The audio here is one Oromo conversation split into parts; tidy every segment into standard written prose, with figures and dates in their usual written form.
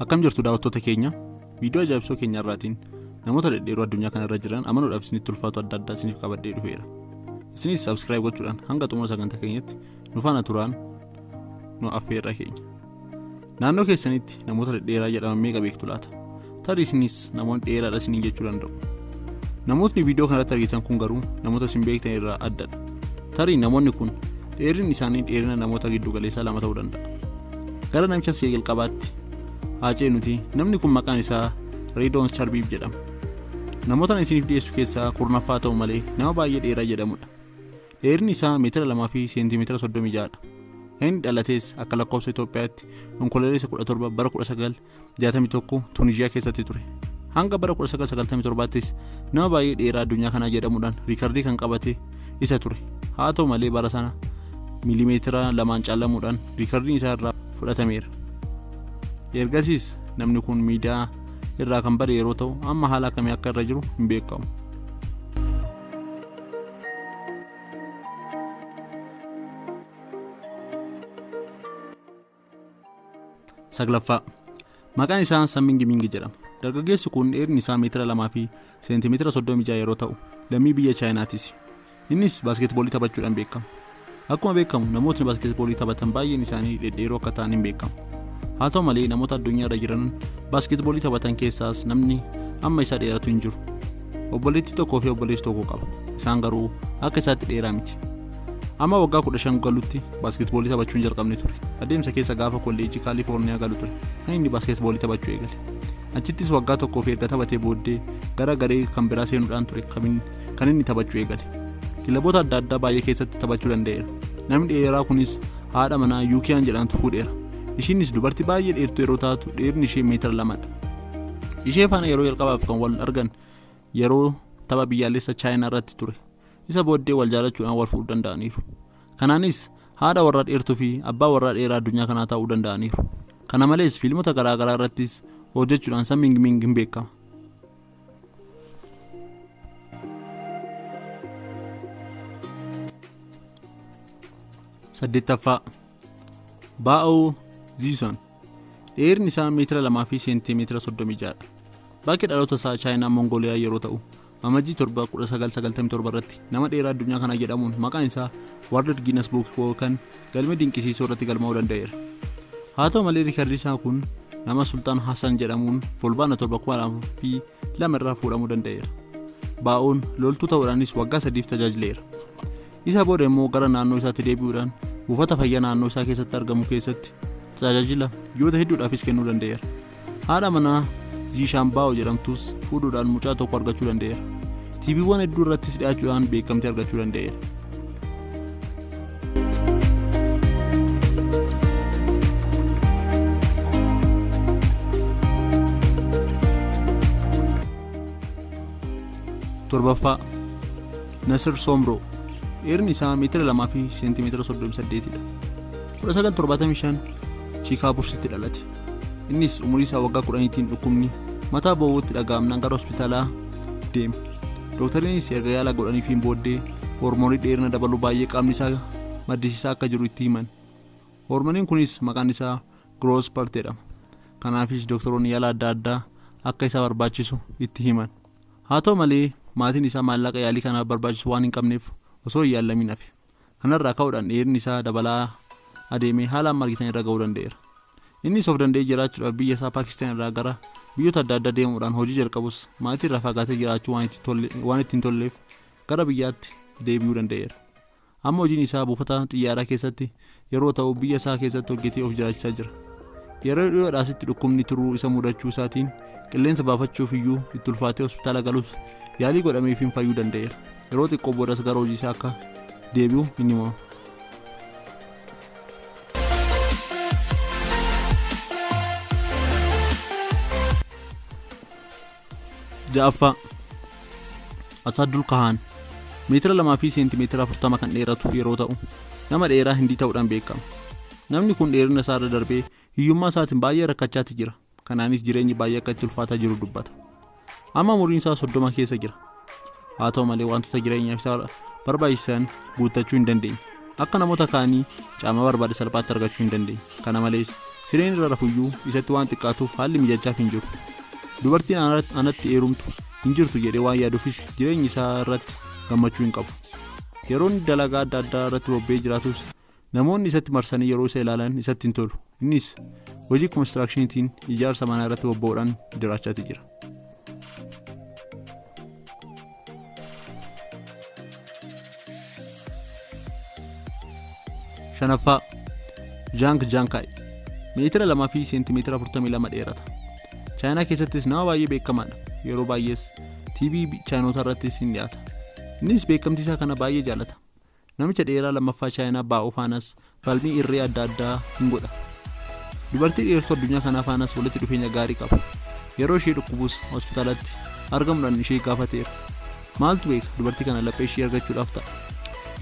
Akkam jirtu daawwattoota keenya? Viidiyoo ajaa'ibsoo keenya irraatiin namoota dhedheeroo addunyaa kanarra jiran amanuudhaaf isinitti ulfaatu adda addaa isiniif qabadhee dhufeera. Isinis subscribe gochuudhaan hanga xumura sagantaa keenyatti nu faana turaan nu affeerra keenya. Naannoo keessanitti namoota dhedheeraa jedhaman meeqa beektu laata? Tarii isinis namoonni dheeraadha isiniin jechuu danda'u. Namootni viidiyoo kanarratti argitan kun garuu namoota isin beektan irraa addadha. Tarii namoonni kun dheerinni isaanii dheerina namoota giddu galeessaa lama ta'uu danda'a. Gara namicha isa jalqabaatti haa ceenuti. Namni kun maqaan isaa Reedoon Charbiib jedhama. Namoota isiniif dhiyeessu keessaa 10ffaa ta'u malee nama baay'ee dheeraa jedhamudha. Dheerinni isaa meetira 2 fi seentimeetira 36dha. Kan inni dhalates akka lakkoofsa Itoophiyaatti Onkololeessa 17 bara 1961 Tuniziyaa keessatti ture. Hanga bara 1997ttis nama baay'ee dheeraa addunyaa kanaa jedhamuudhaan riikardii kan qabate isa ture. Haa ta'u malee bara sana miilimeetira 2n caalamuudhaan riikardiin isaa irraa fudhatameera. Ergasiis namni kun miidiyaa irraa kan bade yeroo ta'u amma haala akkamii akka irra jiru hin beekamu. Saglaffaa. Maqaan isaa Sammingi Mingi jedhama. Dargaggeessi kun dheerinni isaa meetira 2 fi seentimeetira 36 yeroo ta'u lammii biyya Chaayinaatis. Innis baaskeetboolii taphachuudhaan beekama. Akkuma beekamu namootni baaskeetboolii taphatan baay'een isaanii dhedheeroo akka ta'an hin beekamu. Haa ta'u malee namoota addunyaa irra jiran baaskeetboolii taphatan keessaas namni amma isaa dheeratu hin jiru. Obboleettii tokkoo fi obboleessi tokko qaba. Isaan garuu akka isaatti dheeraa miti. Amma waggaa 15 galutti baaskeetboolii taphachuu hin jalqabne ture. Adeemsa keessa gaafa kolleejjii Kaalifoorniyaa galu ture kan inni baaskeetboolii taphachuu eegale. Achittis waggaa tokkoo fi erga taphatee booddee gara garee kan biraa seenuudhaan ture kan inni taphachuu eegale. Kilaboota adda addaa baay'ee keessatti taphachuu danda'eera. Namni dheeraa kunis haadha manaa Yuukiyaan jedhamtu fuudheera. Ishiinis dubartii baay'ee dheertuu yeroo taatu dheerinni ishee meetira 2dha. Ishee faana yeroo jalqabaaf kan wal argan yeroo tapha biyyaalessa Chaayinaa irratti ture. Isa booddee wal jaalachuudhaan wal fuudhuu danda'aniiru. Kanaanis haadha warraa dheertuu fi abbaa warraa dheeraa addunyaa kanaa ta'uu danda'aniiru. Kana malees fiilmota garaa garaa irrattis hojjechuudhaan Saming Ming hin beekama. Saddeettaffaa. Baa'oo Ziison. Dheerinni isaa meetira 2 fi seentimeetira 36dha. Bakki dhaloota isaa Chaayinaa Mongooliyaa yeroo ta'u Amajjii 7, 1997 irratti nama dheeraa addunyaa kanaa jedhamuun maqaan isaa World Guinness Book yookaan galmee dinqisiisoo irratti galmaa'uu danda'eera. Haa ta'u malee riikardii isaa kun nama Sultaan Hassan jedhamuun Fulbaana 7, 2002 irraa fuudhamuu danda'eera. Baa'oon loltuu ta'uudhaanis waggaa sadiif tajaajileera. Isa booda immoo gara naannoo isaatti deebi'uudhaan buufata fayyaa naannoo isaa keessatti argamu keessatti tajaajila ji'oota hedduudhaafis kennuu danda'eera. Haadha manaa Ziishaan Baa'oo jedhamtus fuudhuudhaan mucaa tokko argachuu danda'eera. TVwwan hedduu irrattis dhiyaachuudhaan beekamtii argachuu danda'eera. Torbaffaa. Nasir Soomroo. Dheerinni isaa meetira 2 fi seentimeetira 38 dha. 1975 Chiikaabursitti dhalate. Innis umurii isaa waggaa 10tiin dhukkubni mataa bowwuutti dhaga'amnaan gara hospitaalaa deeme. Doktariinis erga yaala godhaniifiin booddee hormoonii dheerina dabaluu baay'ee qaamni isaa maddisiisaa akka jiru itti himan. Hormooniin kunis maqaan isaa Growth Spurt jedhama. Kanaafis doktoroonni yaala adda addaa akka isa barbaachisu itti himan. Haa ta'u malee maatiin isaa maallaqa yaalii kanaaf barbaachisu waan hin qabneef osoo hin yaallamiin hafe. Kanarraa ka'uudhaan dheerinni isaa dabalaa adeemee haala amma argitan irra ga'uu danda'eera. Innis of danda'ee jiraachuudhaaf biyya isaa Paakistaan irraa gara biyyoota adda addaa deemuudhaan hojii jalqabus maatii irraa fagaatee jiraachuu waan itti hin tolleef gara biyyaatti deebi'uu danda'eera. Amma hojiin isaa buufata xiyyaaraa keessatti yeroo ta'u biyya isaa keessatti hojjetee of jiraachisaa jira. Yeroo dhiyoodhaa asitti dhukkubni tiruu isa mudachuu isaatiin qilleensa baafachuuf iyyuu itti ulfaatee hospitaala galus yaalii godhameefiin fayyuu danda'eera. Yeroo xiqqoo boodas gara hojii isaa akka deebi'u hin himama. Ja'affaa. Asaddul Kahaan meetira 2 fi seentimeetira 40 kan dheeratu yeroo ta'u nama dheeraa Hindii ta'uudhaan beekama. Namni kun dheerina isaa irra darbee hiyyummaa isaatiin baay'ee rakkachaati jira. Kanaanis jireenyi baay'ee akka itti ulfaataa jiru dubbata. Amma umuriin isaa 30 keessa jira. Haa ta'u malee wantoota jireenyaaf isa barbaachisan guuttachuu hin dandeenye. Akka namoota kaanii caama barbaade salphaatti argachuu hin dandeenye. Kana malees Sireen irra rafuyyuu isatti waan xiqqaatuuf haalli mijachaaf hin jiru. Dubartiin anatti heerumtu hin jirtu jedhee waan yaaduufis jireenya isaa irratti gammachuu hin qabu. Yeroo inni dalagaa adda addaa irratti bobba'ee jiraatus namoonni isatti marsanii yeroo isa ilaalan isatti hin tolu. Innis hojii koonistiraakshiniitiin ijaarsa manaa irratti bobba'uudhaan jiraachaati jira. Shanaffaa Jaank Jaankaay meetira 2 fi seentimeetira 42 dheerata. Chaayinaa keessattis nama baay'ee beekamaadha. Yeroo baay'ees TV chaayinoota irrattis hin dhiyaata. Innis beekamtii isaa kana baay'ee jaalata. Namicha dheeraa lammaffaa Chaayinaa Baa'oo faanas falmii irree adda addaa hin godha. Dubartii dheertuu addunyaa kanaa faanas walitti dhufeenya gaarii qaba. Yeroo ishee dhukkubus hospitaalatti argamuudhaan ishee gaafateera. Maaltu beeka, dubartii kana laphee ishee argachuudhaaf ta'a.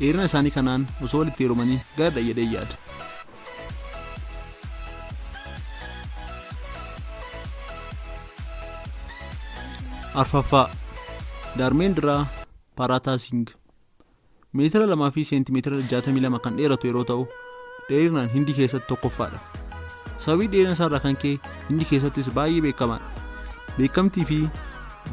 Dheerina isaanii kanaan osoo walitti heerumanii gaariidha jedhee yaada. Arfaffaa Daarmeendiraa Paaraataasing meetira 2 fi seentimeetira 62 kan dheeratu yeroo ta'u, dheerinaan Hindii keessatti tokkoffaadha. Sababii dheerina isaarraa kan ka'e Hindii keessattis baay'ee beekamaadha. Beekamtii fi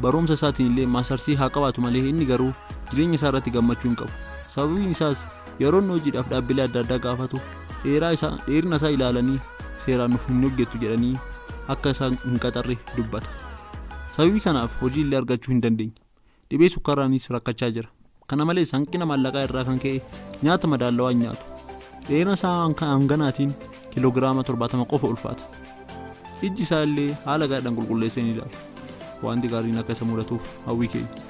barumsa isaatiin illee maastarsii haa qabaatu malee inni garuu jireenya isaa irratti gammachuu hin qabu. Sababiin isaas yeroo inni hojiidhaaf dhaabbilee adda addaa gaafatu dheerina isaa ilaalanii seeraan nuuf hin hojjettu jedhanii akka isaan hin qaxarre dubbata. Sababii kanaaf hojii illee argachuu hin dandeenye. Dhibee sukkaaraanis rakkachaa jira. Kana malees hanqina maallaqaa irraa kan ka'e nyaata madaallawaa hin nyaatu. Dheerina isaa hanganaatiin kiiloogiraama 70 qofa ulfaata. Ijji isaa illee haala gaariidhaan qulqulleessee ni ilaala. Wanti gaariin akka isa mudatuuf hawwii keenya.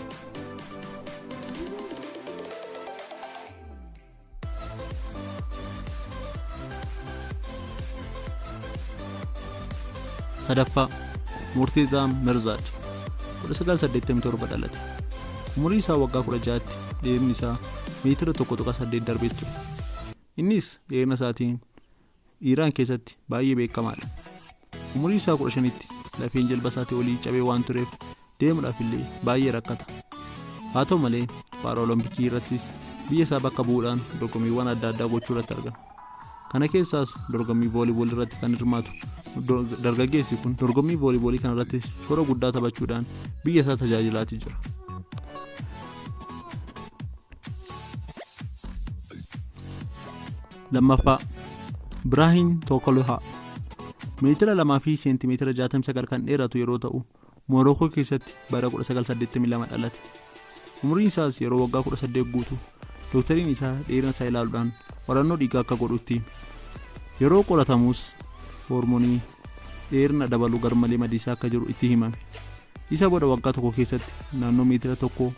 Sadaffaa Murteezaa Mirzaad 1987 dhalate. Umurii isaa waggaa 16tti dheerinni isaa meetira 1.8 darbee ture. Innis dheerina isaatiin Iiraan keessatti baay'ee beekamaadha. Umurii isaa 15tti lafeen jilba isaatii olii cabee waan tureef deemuudhaaf illee baay'ee rakkata. Haa ta'u malee Paaraolompikii irrattis biyya isaa bakka bu'uudhaan dorgommiiwwan adda addaa gochuu irratti argama. Kana keessaas dorgommii vooliiboolii irratti kan hirmaatu dargaggeessi kun dorgommii vooliiboolii kana irratti shoora guddaa taphachuudhaan biyya isaa tajaajilaatii jira. Lammaffaa Biraahin Tookolohaa meetira 2 fi seentimeetira 69 kan dheeratu yeroo ta'u Moorookoo keessatti bara 1982 dhalate. Umuriin isaas yeroo waggaa 18 guutu doktariin isaa dheerina isaa ilaaluudhaan qorannoo dhiigaa akka godhu itti hime. Yeroo qoratamus hoormonii dheerina dabalu garmalee madiisaa akka jiru itti himame. Isa booda waggaa tokko keessatti naannoo meetira 1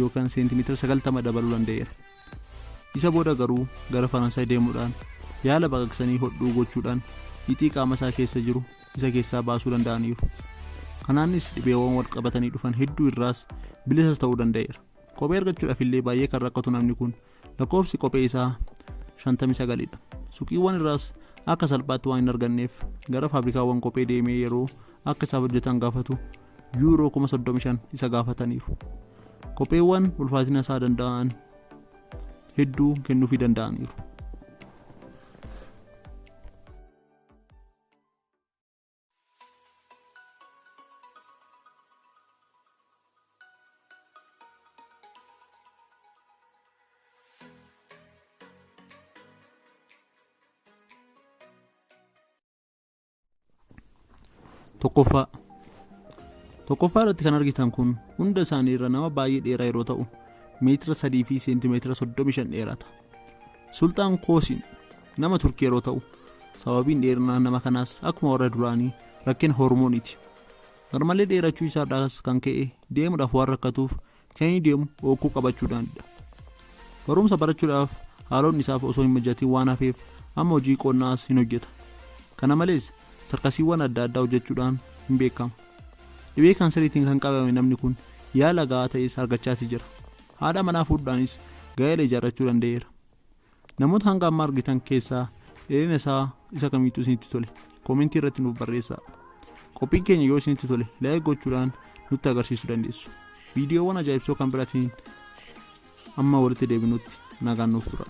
yookaan seentimeetira 90 dabaluu danda'eera. Isa booda garuu gara Faransaay deemuudhaan yaala baqaqsanii hodhuu gochuudhaan hixii qaama isaa keessa jiru isa keessaa baasuu danda'aniiru. Kanaanis dhibeewwan wal qabatanii dhufan hedduu irraas bilisa ta'uu danda'eera. Kophee argachuudhaaf illee baay'ee kan rakkatu namni kun lakkoofsi kophee isaa 59 dha. Suuqiiwwan irraas akka salphaatti waan hin arganneef gara faabrikaawwan kophee deemee yeroo akka isaaf hojjetan gaafatu yuuroo 35,000 isa gaafataniiru. Kopheewwan ulfaatina isaa danda'an hedduu kennuufii danda'aniiru. Tokkoffaa. Tokkoffaa irratti kan argitan kun hunda isaanii irra nama baay'ee dheeraa yeroo ta'u meetira 3 fi seentimeetira 35 dheerata. Sulxaan Koosiin nama Turkii yeroo ta'u sababiin dheerinaa nama kanaas akkuma warra duraanii rakkina hormooniiti. Garmalee dheerachuu isaarraas kan ka'e deemuudhaaf waan rakkatuuf kan inni deemu ookkuu qabachuudhaanidha. Barumsa barachuudhaaf haalonni isaaf osoo hin mijatiin waan hafeef amma hojii qonnaas hin hojjeta. Kana malees sarkasiiwwan adda addaa hojjechuudhaan hin beekama. Dhibee kaanseriitiin kan qabame namni kun yaala ga'aa ta'es argachaati jira. Haadha manaa fuudhuudhaanis gaa'ela ijaarrachuu danda'eera. Namoota hanga ammaa argitan keessaa dheerina isaa isa kamiitu isinitti tole? Koomentii irratti nuuf barreessaa. Qophiin keenya yoo isinitti tole like gochuudhaan nutti agarsiisuu dandeessu. Viidiyoowwan ajaa'ibsoo kan biraatiin amma walitti deebinutti nagaan nuuf tura.